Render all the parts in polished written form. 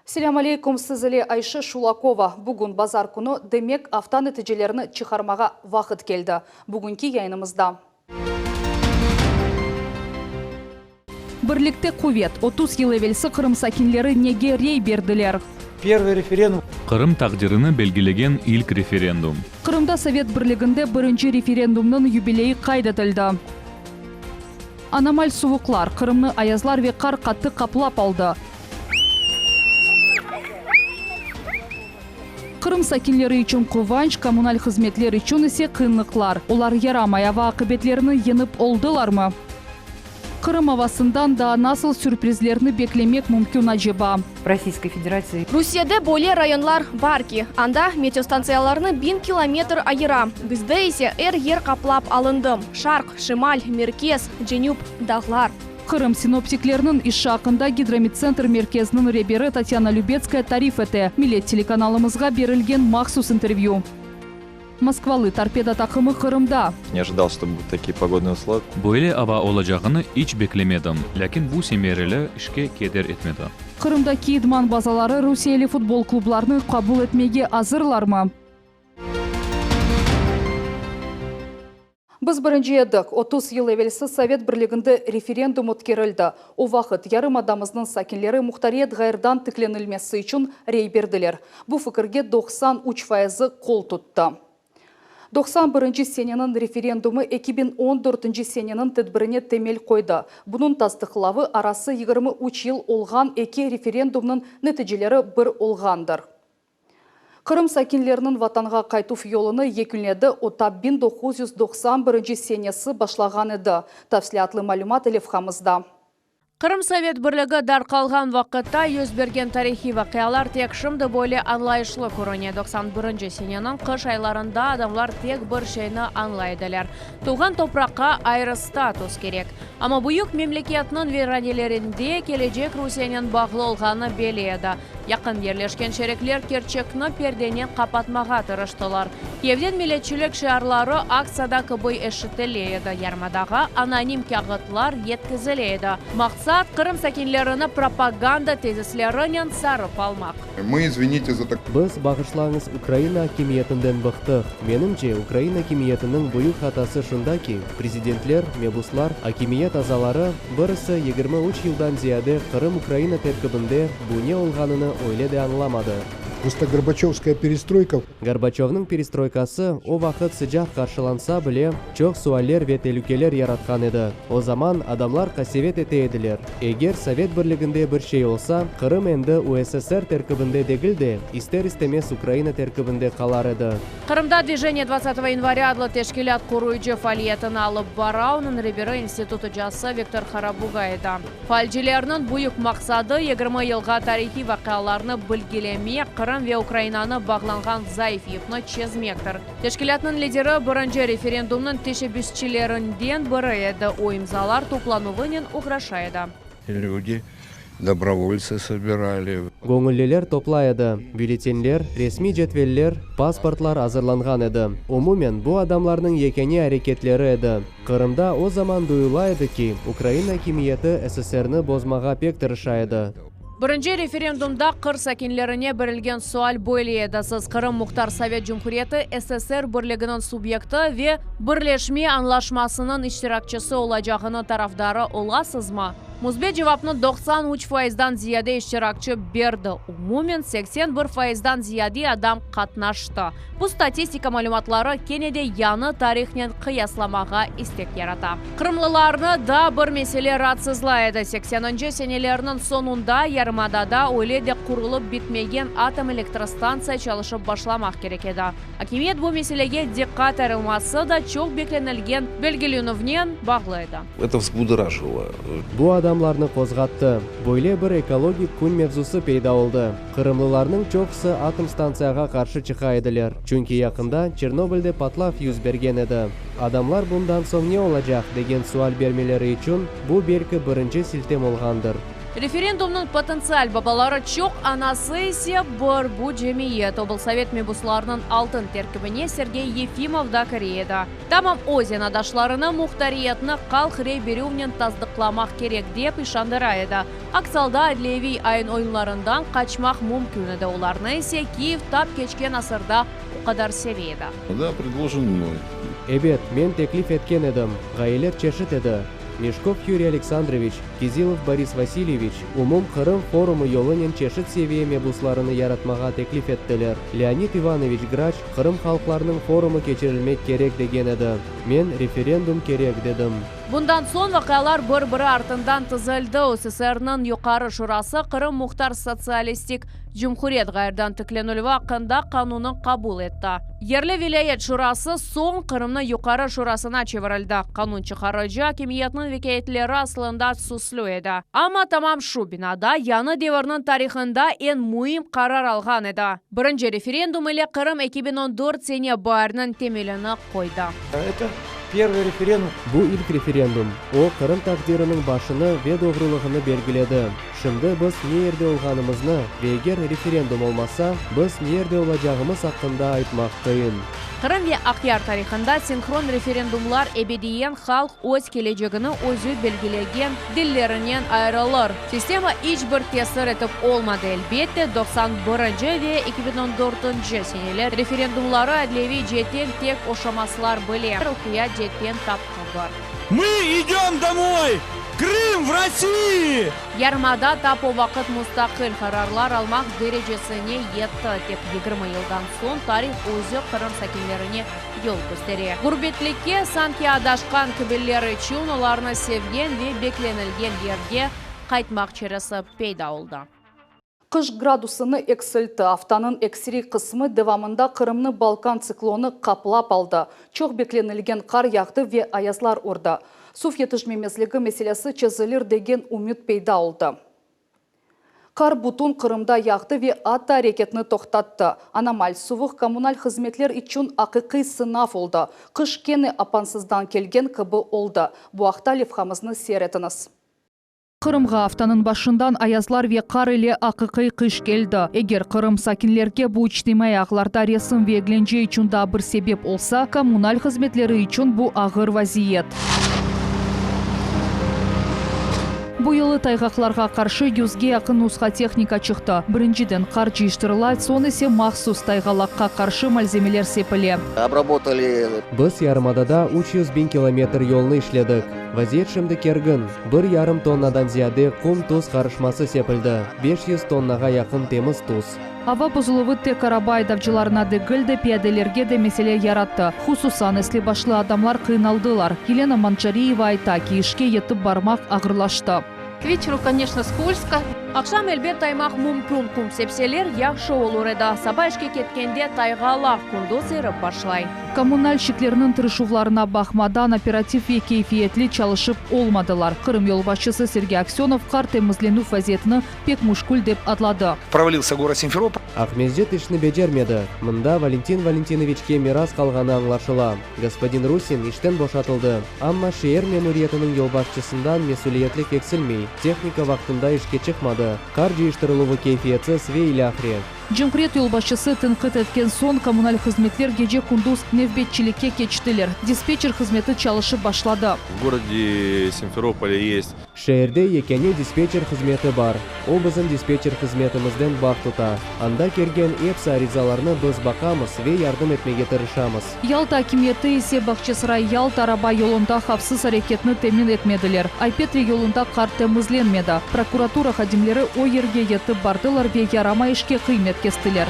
Selâm aleykum, siz ile Ayşe Şulakova. Bugün bazar künü, demek, afta neticelerini çıqarmağa vaqıt keldi. Bugünki yayınımızda. Birlikte quvet, 30 yıl evelsi Qırım sakinleri nege rey berdiler? Pervıy referendum. Qırım taqdirini belgilegen ilk referendum. Qırımda Sovet Birliginde birinci referendumnıñ yubileyi qayd etildi. Anomal suvuqlar, Qırımnı ayazlar ve qar qattı qaplap aldı. Qırım sakinleri içün quvanç, kommunal hızmetler içün ise qıyınlıqlar. Olar yaramay ava aqibetlerini yeñip oldılarmı? Qırım avasından daa nasıl sürprizlerni beklemek mümkün aceba? Rossiyskoy Federatsiya. Rusiyede böyle rayonlar bar ki, anda meteostantsiyalarnı 1000 kilometr ayıra, bizde ise er yer qaplap alındı, şarq, şimal, merkez, cenüp, dağlar. Qırım sinoptikleriniñ işi aqqında Gidromettsentr merkeziniñ reberi Tatyana Lübetskaya tarif ete, Millet telekanalımızğa berilgen mahsus intervyü. Moskvalı Torpedo taqımı Qırımda. Ne ojidal, çto budut takiye pogodnıye usloviya. Böyle ava olacağını iç beklemedim, lâkin bu semereli işke keder etmedi. Qırımdaki idman bazaları rusiyeli futbol klublarını qabul etmege azırlarmı? Biz birinci edik. 30 yıl evelsi Sovet Birliginde referendum ötkerildi. O vaqıt yarımadamıznıñ sakinleri muhtariyet ğayrıdan tiklenilmesi içün rey berdiler. Bu fikirge 93 fayızı qol tuttı. 91 seneniñ referendumı 2014 seneniñ tedbirine temel qoydı. Bunıñ tasdıqlavı arası 23 yıl olğan eki referendumnıñ neticeleri bir olğandır. Qırım sakinleriniñ vatanğa qaytuv yolunı yekünledi, o ta 1991 senesi başlağan edi. Tafsilâtlı malümat levhamızda. Qırım Sovet Birligi darqalğan vaqıtta yüz bergen tarihiy vaqialar tek şimdi böyle añlayışlı körüne. 91 seneniñ qış aylarında adamlar tek bir şeyni añlay ediler, tuvğan topraqqa ayrı status kerek. Amma büyük memleketniñ viranelerinde kelecek Rusiyenen bağlı olğanı belli edi. Yaqın yerleşken şerikler kerçekni perdenen qapatmağa tırıştılar. Kyivden milletçilik şiarları aktsiyada kibi eşitile edi, yarımadağa anonim kâğıtlar yetkizile edi. Maqsat, Qırım sakinlerini propaganda tezislerinen sarıp almaq. Mı, izvinite za tak. Biz, bağışlañız, Ukraina akimiyetinden bıqtıq. Menimce, Ukraina akimiyetiniñ büyük hatası şunda ki, prezidentler, mebuslar, akimiyet azaları, birisi 23 yıldan ziyade Qırım Ukraina terkibinde bu ne olğanını öyle de añlamadı. Prosto gorbaçövskaya perestroyka. Gorbaçövnıñ perestroykası o vaqıt sıcaq qarşılansa bile, çoq sualler ve telükeler yaratqan edi. O zaman adamlar qasevet ete ediler, eger Sovet Birliginde bir şey olsa, Qırım endi USSR terkibinde degil de, ister-istemez Ukraina terkibinde qalar edi. Qırımda Dvijeniye dvadtsatogo yanvarâ adlı teşkilât qoruyıcı faaliyetini alıp bara, onıñ reberi institut ocası Viktor Harabuga edi. Faalcilerniñ büyük maqsadı, 20 yılğa tarihiy vaqialarnı bilgilemek, Qırım ve Ukrainanı bağlanğan zayıf yipni çezmektir. Teşkilâtnıñ lideri birinci referendumnıñ teşebbüsçilerinden biri edi, o imzalar toplanuvınen oğraşa edi. Lüdi dobrovoltsı sobirali. Göñülliler toplay edi, bülletenler, resmiy cedveller, pasportlar azırlanğan edi. Umumen, bu adamlarnıñ yekâne areketleri edi. Qırımda o zaman duyula edi ki, Ukraina akimiyeti SSRni bozmağa pek tırışa edi. Birinci referendumda Qır sakinlerine berilgen sual böyle edi, Siz Qırım Muhtar Sovet Cumhuriyeti SSR Birliginiñ subyekti ve Birleşme añlaşmasınıñ iştirakçisi olacağınıñ tarafdarı olasızmı? Müsbet cevapnı 93 faizdan ziyade iştirakçi berdi, umumen 81 faizdan ziyade adam qatnaştı. Bu statistika malümatları kene de yañı tarihnen qıyaslamağa istek yarata. Qırımlılarnı daa bir mesele raatsızlay edi, sekseninci senelerniñ soñunda yarımadada öyle de qurulıp bitmegen atom elektrostantsiya çalışıp başlamaq kerek edi. Akimiyet bu meselege diqqat ayırılması da çoq beklenilgen belgilenüvnen bağlı edi. Eto vzbudorajilo. Bu adamlarnı qozğattı. Böyle bir ekologik kün mevzusı peyda oldı. Qırımlılarnıñ çoqusı atom stantsiyağa qarşı çıqa ediler, çünki yaqında Çernobılde patlav yüz bergen edi. Adamlar bundan soñ ne olacaq degen sual bermeleri içün bu belki birinci siltem olğandır. Referendumnıñ potentsial babaları çoq, anası ise bir, bu cemiyet. Oblsovet mebuslarınıñ altın terkibine Sergey Yefimov da kire edi. Tamam o zenaatdaşlarını muhtariyetni halq rey berüvnen tasdıqlamaq kerek dep işandıra edi. Aks alda adliyeviy ayın-oyunlarından qaçmaq mümkün edi, olarnı ise Kiyev tap keçken asırda o qadar seve edi. Da, predlojen mnoy. Ebet, men teklif etken edim, ğayeler çeşit edi. Meşkov Yuriy Aleksandroviç, Kizilov Boris Vasilyeviç Umum Qırım forumı yolunen çeşit seviye mebuslarını yaratmağa teklif ettiler. Leonid İvanoviç Graç Qırım halqlarınıñ forumı keçirilmek kerek degen edi. Men referendum kerek dedim. Bundan soñ vaqialar bir-biri artından tizildi, USSRniñ Yuqarı Şurası Qırım Muhtar Sotsialistik Cumhuriyet ğayrıdan tiklenilüvi aqqında qanunnı qabul etti. Yerli vilâyet şurası soñ Qırımnı Yuqarı Şurasına çevirildi. Qanun çıqarıcı akimiyetniñ vekâyetleri aslında süslü edi. Amma tamam şu binada yañı devirniñ tarihında eñ müim qarar alğan edi, birinci referendum ile Qırım 2014 sene baariniñ temelini qoydı. Это первый референдум. Bu ilk referendum. O, Qırım taqdiriniñ başını ve doğrulığını belgiledi. Şimdi biz ne yerde olğanımıznı ve eger referendum olmasa, biz ne yerde olacağımız aqqında aytmaq qıyın. Qırım ve Aqyar tarihında sinhron referendumlar ebediyen halq öz kelecegini özü belgilegen dillerinen ayırılır. Sistema iç bir tesir etip olmadı, elbette, 91-nci ve 2014-nci seneler referendumları adliyeviy ceetten tek oşamaslar bile, ruhiyat ceetten tapqı bir. Мы idem domoy! Krım в России! Yarımada tap o vaqıt mustaqil qararlar almaq derecesine yetti. Tek 20 yıldan soñ tarih özü Qırım sakinlerine yol köstere. Ğurbetlikke sanki adaşqan kibiler içün olarnı sevgen ve beklenilgen yerge qaytmaq çaresi peyda oldı. Qış gradusını eksiltti. Aftanıñ ekseriy qısmı devamında Qırımnı Balkan tsiklonı qaplap aldı. Çoq beklenilgen qar yağdı ve ayazlar urdı. Suv yetişmemezligi meselesi çezilir degen ümüt peyda oldı. Qar bütün Qırımda yağdı ve atta areketni toqtattı. Anomal suvuq kommunal hızmetler içün aqiqiy sınav oldı. Qış kene apansızdan kelgen kibi oldı. Bu aqta levhamıznı seyir etiñiz. Qırımğa aftanıñ başından ayazlar ve qar ile aqiqiy qış keldi. Eger Qırım sakinlerge bu içtimaiy ağlarda resim ve eglence içün daa bir sebep olsa, kommunal hızmetleri içün bu ağır vaziyet. Bu yılı tayğaqlarğa qarşı yüzge yaqın nusha tehnika çıqtı. Birinciden qar cıyıştırıla, soñ ise mahsus tayğalaqqa qarşı malzemeler sepile. Обработали. Biz yarımadada 300 biñ kilometr yolnı işledik. Vaziyet şimdi kergin. Bir yarım tonnadan ziyade qum-tuz qarışması sepildi, 500 tonnağa yaqın temiz tuz. Ava bozuluvı tek araba aydavcılarına degil de, piyadelerge de mesele yarattı. Hususan, esli başlı adamlar qıynaldılar. Yelena Mancariyeva ayta ki, işke yetip barmaq ağırlaştı. К вечеру, конечно, скользко. Aqşam elbet taymaq mümkün, qum sepseler yahşı olur edi. Saba işke ketkende tayğalaq, kündüz irip başlay. Kommunalşçiklerniñ tırışuvlarına baqmadan operativ ve keyfiyetli çalışıp olmadılar. Qırım yolbaşçısı Sergey Aksönov qar temizlenüv vaziyetini pek müşkül dep adladı. Провалился город Симферополь. Aqmescit işni becermedi. Mında Valentin Valentinoviçke miras qalğanı añlaşıla. Господин Rusin işten boşatıldı. Amma şeer memuriyetiniñ yolbaşçısından mesüliyetlik eksilmey. Tehnika vaqtında işke çıqmadı. Qar cıyıştırıluvı keyfiyetsiz ve ilâhre. Cumhuriyet yolbaşçısı tenqit etken soñ kommunal hızmetler gece-kündüz nevbetçilikke keçtiler. Dispetçer hızmeti çalışıp başladı. В городе Симферополе есть Şeerde yekâne dispetçer hızmeti bar. O bizim dispetçer hızmetimizden bağ tuta. Anda kelgen epsi arizalarnı biz baqamız ve yardım etmege tırışamız. Yalta akimiyeti ise Bağçasaray-Yalta araba yolunda havfsız areketni temin etmediler. Ay-Petri yolunda qar temizlenmedi. Prokuratura hadimleri o yerge yetip bardılar ve yaramay işke qıymet kestiler.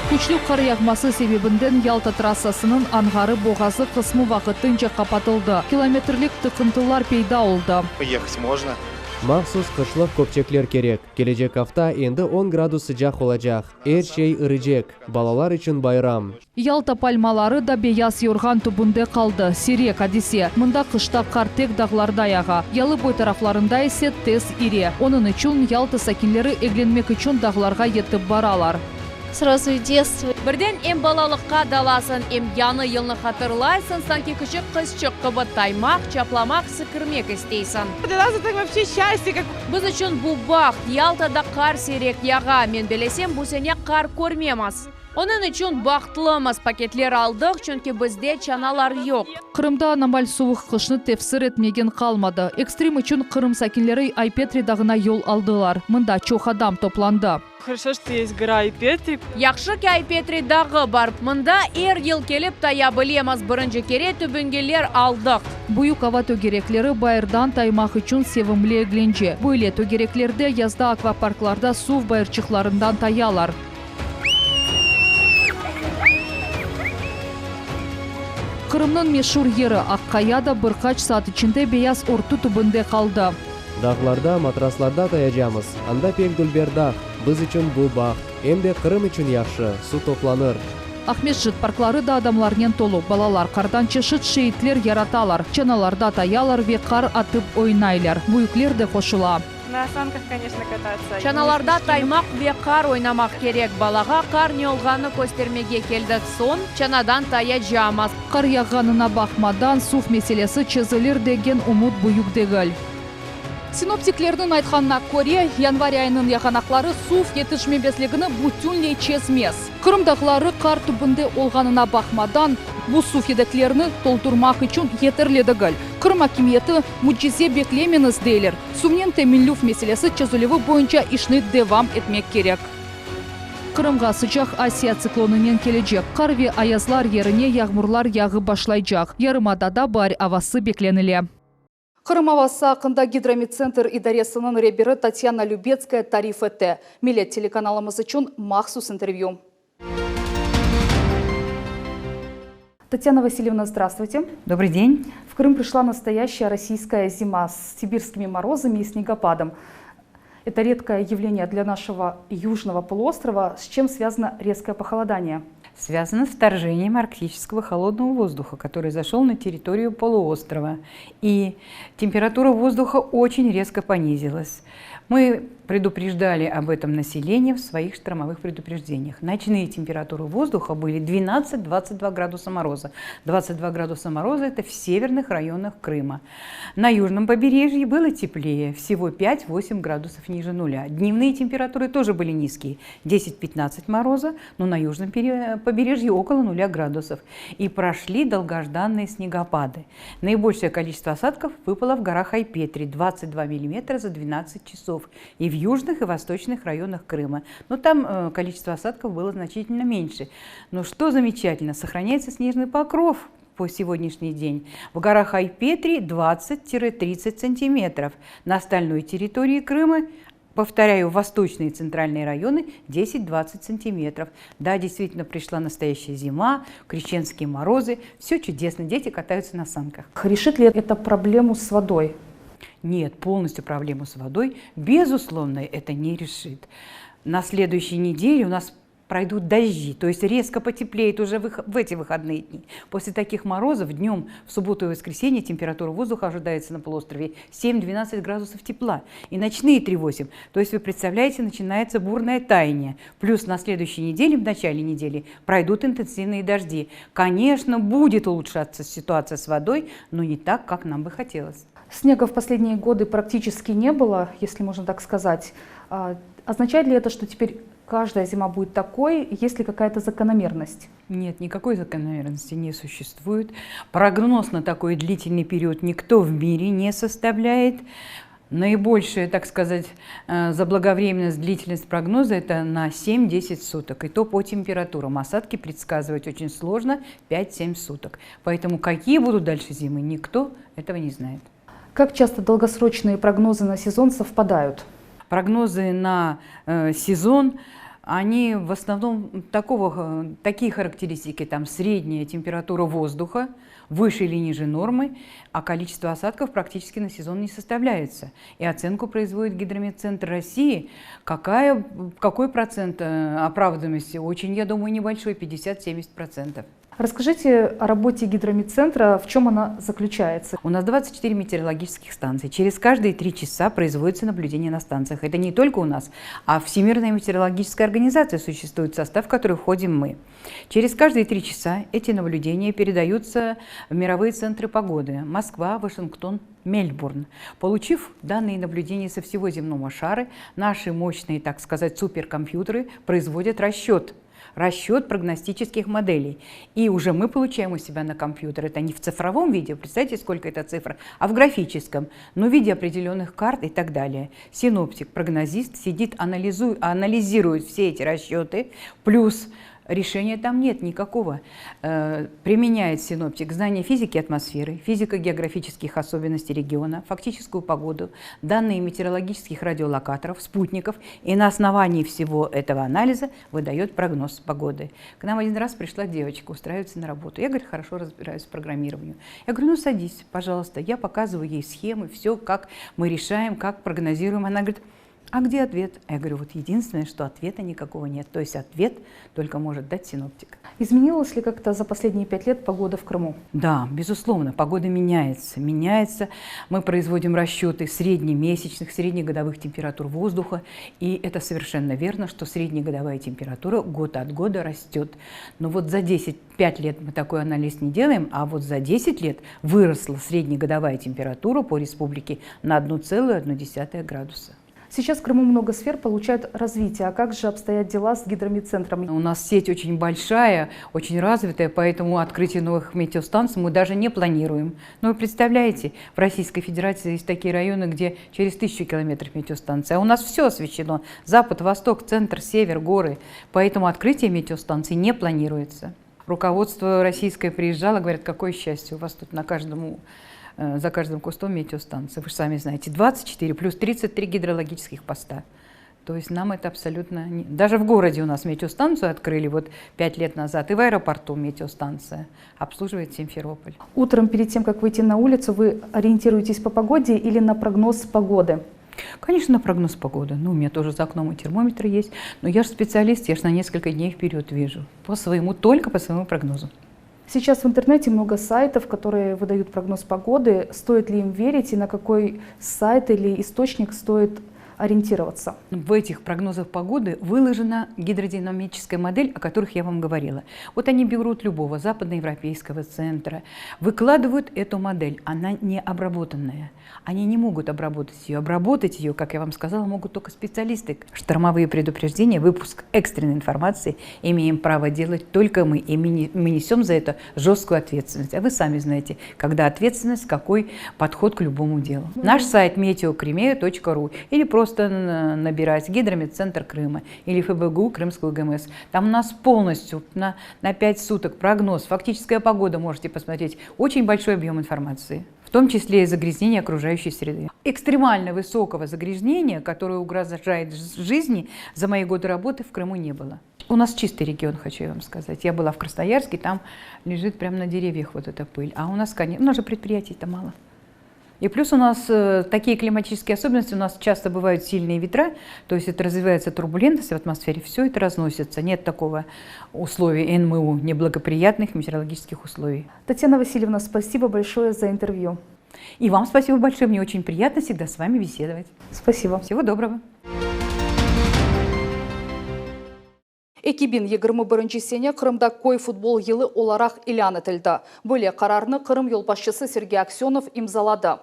Küçlü qar yağması sebebinden Yalta trassasınıñ Anğarı boğazı qısmı vaqtınca qapatıldı. Kilometrlik tıqıntılar peyda oldı. Ехать можно. Mahsus qışlıq köpçekler kerek. Kelecek afta endi 10 gradus sıcaq olacaq. Er şey iricek. Balalar içün bayram. Yalta palmaları da beyaz yorğan tübünde qaldı. Siyrek adise. Mında qışta qar tek dağlarda yağa. Yalıboy taraflarında ise tez ire. Onıñ içün Yalta sakinleri eglenmek içün dağlarğa yetip baralar. Сразу в детство. Birden em balalıqqa dalasıñ, em yañı yılnı hatırlaysıñ, sanki kiçik qızçıq kibi taymaq, çaplamaq, sikirmek isteysiñ. Для нас это вообще счастье как. Biz içün bu baht. Yaltada qar siyrek yağa. Men bellesem, bu sene qar körmemiz. Onıñ içün bahtlımız. Paketler aldıq, çünki bizde çanalar yoq. Qırımda anomal suvuq qışnı tefsir etmegen qalmadı. Ekstrem içün Qırım sakinleri Ay-Petri dağına yol aldılar. Mında çoq adam toplandı. Хорошо, что есть гора Ай-Петри. Yahşı ki, Ay-Petri dağı bar. Mında er yıl kelip taya bilemiz. Birinci kere tübüngeler aldıq. Büyük ava tögerekleri bayırdan taymaq içün sevimli eglence. Böyle tögereklerde yazda akvaparklarda suv bayırçıqlarından tayalar. Qırımnıñ meşur yeri, Aqqaya da bir qaç saat içinde beyaz örtü tübünde qaldı. Dağlarda matraslarda tayacamız. Anda pek dülber dağ. Biz içün bu baht. Em de Qırım içün yahşı, suv toplanır. Aqmescit parkları da adamlarnen tolu. Balalar qardan çeşit şeitler yaratalar, çanalarda tayalar ve qar atıp oynaylar. Büyükler de qoşula. Na sankah, koneçno, katatsya. Çanalarda taymaq ve qar oynamaq kerek. Balağa qar ne olğanını köstermege keldik. Soñ çanadan tayacamız. Qar yağğanına baqmadan, suv meselesi çezilir degen ümüt büyük degil. Sinoptiklerniñ aytqanına köre, yanvar ayınıñ yağanaqları suv yetişmemezligini bütünley çezmez. Qırım dağları qar tübünde olğanına baqmadan, bu suv yedeklerini toldurmaq içün yeterli degil. Qırım akimiyeti, mücize beklemeñiz, deyler. Suvnen teminlev meselesi çezilüvi boyunca işni devam etmek kerek. Qırımğa sıcaq Asiya tsiklonınen kelecek qar ve ayazlar yerine yağmurlar yağıp başlaycaq. Yarımadada baar avası beklenile. Qırım avası aqqında Gidromettsentr idaresiniñ reberi Tatyana Lübetskaya tarif etti. Millet telekanalımız içün mahsus intervyü. Татьяна Васильевна, здравствуйте. Добрый день. В Крым пришла настоящая российская зима с сибирскими морозами и снегопадом. Это редкое явление для нашего южного полуострова. С чем связано резкое похолодание? Связано с вторжением арктического холодного воздуха, который зашел на территорию полуострова. И температура воздуха очень резко понизилась. Мы предупреждали об этом население в своих штормовых предупреждениях. Ночные температуры воздуха были 12-22 градуса мороза. 22 градуса мороза – это в северных районах Крыма. На южном побережье было теплее, всего 5-8 градусов ниже нуля. Дневные температуры тоже были низкие, 10-15 мороза, но на южном побережье около нуля градусов. И прошли долгожданные снегопады. Наибольшее количество осадков выпало в горах Айпетри – 22 миллиметра за 12 часов. И в южных и восточных районах Крыма. Но там э, количество осадков было значительно меньше. Но что замечательно, сохраняется снежный покров по сегодняшний день. В горах Айпетри 20-30 сантиметров. На остальной территории Крыма Повторяю, восточные и центральные районы 10-20 сантиметров. Да, действительно, пришла настоящая зима, крещенские морозы. Все чудесно, дети катаются на санках. Решит ли это проблему с водой? Нет, полностью проблему с водой, безусловно, это не решит. На следующей неделе у нас пройдут дожди, то есть резко потеплеет уже в эти выходные дни. После таких морозов днем в субботу и воскресенье температура воздуха ожидается на полуострове 7-12 градусов тепла и ночные 3-8. То есть вы представляете, начинается бурное таяние. Плюс на следующей неделе, в начале недели, пройдут интенсивные дожди. Конечно, будет улучшаться ситуация с водой, но не так, как нам бы хотелось. Снега в последние годы практически не было, если можно так сказать. А, означает ли это, что теперь каждая зима будет такой? Есть ли какая-то закономерность? Нет, никакой закономерности не существует. Прогноз на такой длительный период никто в мире не составляет. Наибольшая, так сказать, э, заблаговременность, длительность прогноза – это на 7-10 суток. И то по температурам. Осадки предсказывать очень сложно – 5-7 суток. Поэтому какие будут дальше зимы, никто этого не знает. Как часто долгосрочные прогнозы на сезон совпадают? Прогнозы на э, сезон они в основном такого, э, такие характеристики, там средняя температура воздуха, выше или ниже нормы, а количество осадков практически на сезон не составляется. И оценку производит Гидрометцентр России. Какая, какой процент э, оправданности? Очень, я думаю, небольшой, 50-70%. Rasskажите о работе гидрометцентра, в чем она заключается? У нас 24 метеорологических станции. Через каждые три часа производится наблюдение на станциях. Это не только у нас, а Всемирная метеорологическая организация существует, в состав которой входим мы. Через каждые три часа эти наблюдения передаются в мировые центры погоды. Москва, Вашингтон, Мельбурн. Получив данные наблюдения со всего земного шара, наши мощные, так сказать, суперкомпьютеры производят расчет расчет прогностических моделей. И уже мы получаем у себя на компьютер, это не в цифровом виде, представьте, сколько это цифр, а в графическом, но в виде определенных карт и так далее. Синоптик, прогнозист сидит, анализует, анализирует все эти расчеты, плюс Решения там нет никакого. Э, применяет синоптик знания физики атмосферы, физико-географических особенностей региона, фактическую погоду, данные метеорологических радиолокаторов, спутников, и на основании всего этого анализа выдает прогноз погоды. К нам один раз пришла девочка устраиваться на работу. Я, говорит, хорошо разбираюсь в программировании. Я говорю, ну садись, пожалуйста. Я показываю ей схемы, все, как мы решаем, как прогнозируем. Она говорит, а где ответ? Я говорю, вот единственное, что ответа никакого нет. То есть ответ только может дать синоптик. Изменилась ли как-то за последние пять лет погода в Крыму? Да, безусловно, погода меняется. Меняется. Мы производим расчеты среднемесячных, среднегодовых температур воздуха. И это совершенно верно, что среднегодовая температура год от года растет. Но вот за 10 5 лет мы такой анализ не делаем, а вот за 10 лет выросла среднегодовая температура по республике на 1,1 градуса. Сейчас в Крыму много сфер получают развитие. А как же обстоят дела с гидрометцентром? У нас сеть очень большая, очень развитая, поэтому открытие новых метеостанций мы даже не планируем. Но вы представляете, в Российской Федерации есть такие районы, где через тысячу километров метеостанция. А у нас все освещено. Запад, восток, центр, север, горы. Поэтому открытие метеостанций не планируется. Руководство российское приезжало, говорят, какое счастье, у вас тут на каждом Э, за каждым кустом метеостанция. Вы же сами знаете, 24 плюс 33 гидрологических поста. То есть нам это абсолютно... Не... Даже в городе у нас метеостанцию открыли вот 5 лет назад, и в аэропорту метеостанция обслуживает Симферополь. Утром перед тем, как выйти на улицу, вы ориентируетесь по погоде или на прогноз погоды? Конечно, на прогноз погоды. Ну, у меня тоже за окном и термометр есть. Но я же специалист, я же на несколько дней вперед вижу. По своему, только по своему прогнозу. Сейчас в интернете много сайтов, которые выдают прогноз погоды. Стоит ли им верить и на какой сайт или источник стоит ориентироваться? В этих прогнозах погоды выложена гидродинамическая модель, о которых я вам говорила. Вот они берут любого западноевропейского центра, выкладывают эту модель. Она не обработанная. Они не могут обработать ее. Обработать ее, как я вам сказала, могут только специалисты. Штормовые предупреждения, выпуск экстренной информации имеем право делать только мы. И мы несем за это жесткую ответственность. А вы сами знаете, когда ответственность, какой подход к любому делу. Наш сайт meteocrimea.ru или просто набирать Гидрометцентр Крыма или ФБГУ Крымского ГМС. Там у нас полностью на, на 5 суток прогноз, фактическая погода можете посмотреть. Очень большой объем информации в том числе и загрязнение окружающей среды. Экстремально высокого загрязнения, которое угрожает жизни, за мои годы работы в Крыму не было. У нас чистый регион, хочу я вам сказать. Я была в Красноярске, там лежит прямо на деревьях вот эта пыль. А у нас, конечно, у нас же предприятий-то мало. И плюс у нас э, такие климатические особенности, у нас часто бывают сильные ветра, то есть это развивается турбулентность в атмосфере, все это разносится. Нет такого условия НМУ, неблагоприятных метеорологических условий. Татьяна Васильевна, спасибо большое за интервью. И вам спасибо большое, мне очень приятно всегда с вами беседовать. Спасибо. Всего доброго. 2021 sene Qırımda köy futbol yılı olaraq ilân etildi. Böyle qararnı Qırım yolbaşçısı Sergey Aksönov imzaladı.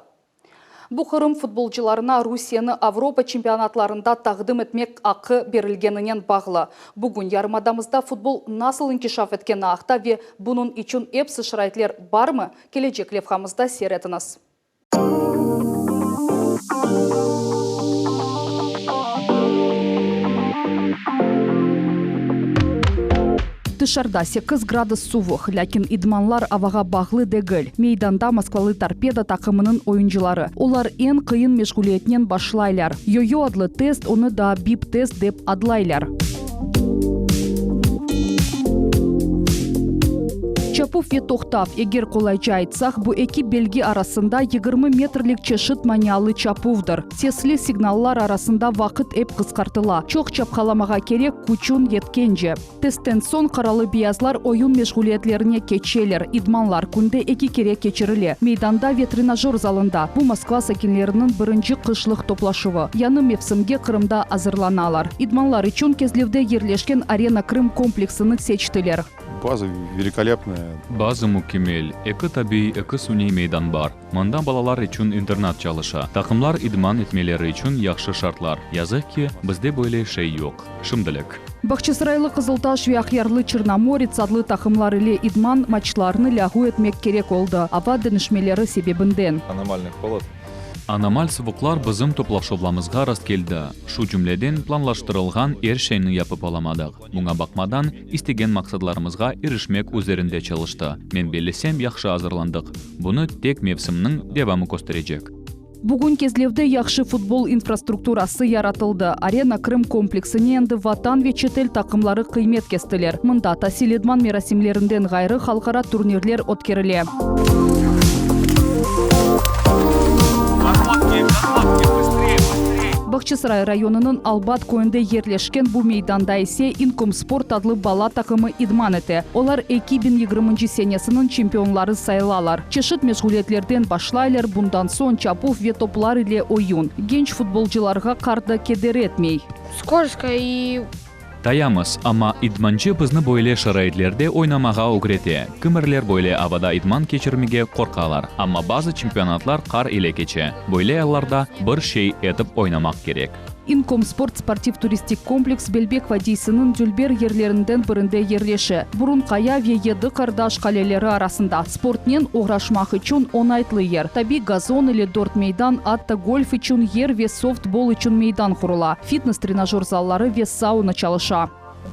Bu Qırım futbolcılarına Rusiyeni Avropa çempionatlarında taqdim etmek aqqı berilgeninen bağlı. Bugün yarımadamızda futbol nasıl inkişaf etkeni aqta ve bunıñ içün episi şaraitler barmı, kelecek levhamızda seyir etiñiz. Tışarıda sekiz gradus suvuq, lâkin idmanlar avağa bağlı degil. Meydanda moskvalı Torpedo taqımınıñ oyuncıları. Olar eñ qıyın meşğuliyetnen başlaylar. Yo-yo adlı test, onı daa bip-test dep adlaylar. Çapuv ve toqtav, eger qolayca aytsaq, bu eki belgi arasında 20 metrlik çeşit manialı çapuvdır. Sesli signallar arasında vaqıt ep qısqartıla. Çoq çapqalamağa kerek, küçüñ yetkence. Testten soñ qaralı-beyazlar oyun meşğuliyetlerine keçeler. İdmanlar künde eki kere keçirile, meydanda ve trenajör zalında. Bu Moskva sakinleriniñ birinci qışlıq toplaşuvı. Yañı mevsimge Qırımda azırlanalar. İdmanlar içün Kezlevde yerleşken Arena Krım kompleksini seçtiler. Baza velikolepnaya. Baza mükemmel, eki tabiiy, eki suniy meydan bar. Mında balalar içün internat çalışa. Taqımlar idman etmeleri içün yahşı şartlar. Yazıq ki, bizde böyle şey yoq. Şimdilik. Bağçasaraylı Qızıltaş ve Aqyarlı Çernomorets adlı taqımlar ile idman maçlarını lâğu etmek kerek oldı, ava deñişmeleri sebebinden. Anomalnıy holod. Anomal suvuqlar bizim toplaşuvlamızğa rastkeldi. Şu cümleden, planlaştırılğan er şeyni yapıp olamadıq. Buña baqmadan, istegen maqsadlarımızğa irişmek üzerinde çalıştı. Men bellesem, yahşı azırlandıq. Bunı tek mevsimniñ devamı kösterecek. Bugün Kezlevde yahşı futbol infrastrukturası yaratıldı. Arena Krım kompleksine endi vatan ve çetel taqımları qıymet kestiler. Mında tasil-idman merasimlerinden ğayrı halqara turnirler ötkerile. Bağçasaray rayonınıñ Albat köyünde yerleşken bu meydanda ise İnkomsport adlı bala taqımı idman ete. Olar 2020-nci senesiniñ çempionları sayılalar. Çeşit meşğuliyetlerden başlaylar, bundan soñ çapuv ve toplar ile oyun. Genç futbolcılarğa qar da keder etmey. Skolzko i. Tayamız, amma idmancı bizni böyle şaraitlerde oynamağa ögrete. Kimrler böyle avada idman keçirmege qorqalar, amma bazı çempionatlar qar ile keçe. Böyle allarda bir şey etip oynamaq kerek. İnkomsport sportiv-turistik kompleks Belbek vadiysiniñ dülber yerlerinden birinde yerleşe, Burun Qaya ve Yedi Qardaş qaleleri arasında. Sportnen oğraşmaq içün oñaytlı yer, tabiy gazon ile dört meydan, atta golf içün yer ve softbol içün meydan qurula, fitnes-trenajör zalları ve sauna çalışa.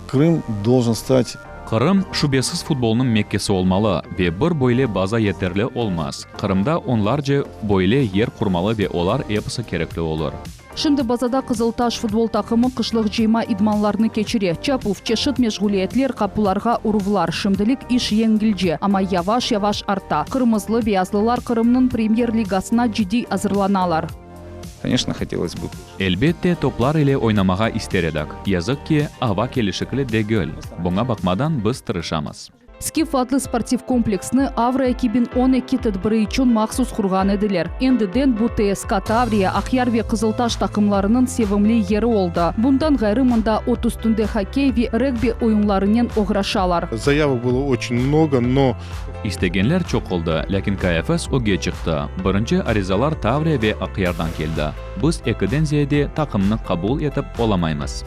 Krım doljen stat. Qırım, şübesiz futbolnıñ mekkesi olmalı ve bir böyle baza yeterli olmaz. Qırımda onlarca böyle yer qurmalı ve olar episi kerekli olur. Şimdi bazada Qızıltaş futbol taqımı qışlıq cıyma idmanlarını keçire. Çapuv, çeşit meşğuliyetler, qapularğa uruvlar. Şimdilik iş yengilce, amma yavaş-yavaş arta. Qırmızlı-beyazlılar Qırımnıñ Premyer-ligasına ciddiy azırlanalar. Koneçno, hotelos bı. Elbette, toplar ile oynamağa ister edik. Yazıq ki, ava kelişikli degil. Buña baqmadan, biz tırışamız. Skif adlı sportiv kompleksni Avro 2012 tedbiri içün mahsus qurğan ediler. Endiden bu TSK Tavriya, Aqyar ve Qızıltaş taqımlarınıñ sevimli yeri oldı. Bundan ğayrı mında ot üstünde hokkey ve regbi oyunlarınen oğraşalar. Zayavok bylo oçen mnogo, no. İstegenler çoq oldı, lâkin KFS ögge çıqtı. Birinci arizalar Tavriya ve Aqyardan keldi. Biz ekiden ziyade taqımnı qabul etip olamaymız.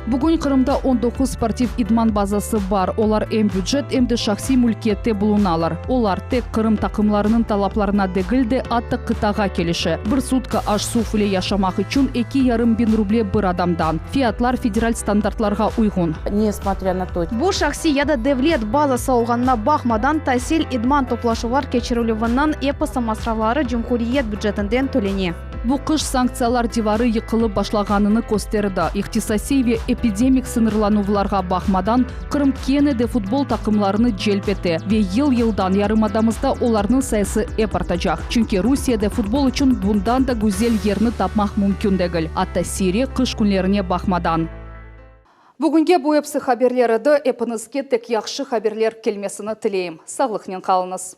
Bugün Qırımda 19 sportiv idman bazası bar, olar em bücet, em de şahsiy mülkiyette bulunalar. Olar tek Qırım taqımlarınıñ talaplarına degil de, atta qıtağa kelişe. Bir sutka aş-suv ile yaşamaq içün eki yarım biñ ruble bir adamdan. Fiyatlar federal standartlarğa uyğun. Nesmotrâ na to. Bu şahsiy ya da devlet bazası olğanına baqmadan, tasil, idman toplaşuvlar keçirilüviniñ episi masrafları cumhuriyet bücetinden tölene. Bu qış sanktsiyalar divarı yıqılıp başlağanını kösterdi. İqtisasiy ve epidemik sıñırlanuvlarğa baqmadan, Qırım kene de futbol taqımlarını celp ete ve yıl-yıldan yarımadamızda olarnıñ sayısı ep artacaq. Çünki Rusiyede futbol içün bundan da güzel yerni tapmaq mümkün degil, atta siyrek qış künlerine baqmadan. Bugünge bu epsi haberler edi. Epiñizge tek yahşı haberler kelmesini tileyim. Sağlıqnen qalıñız.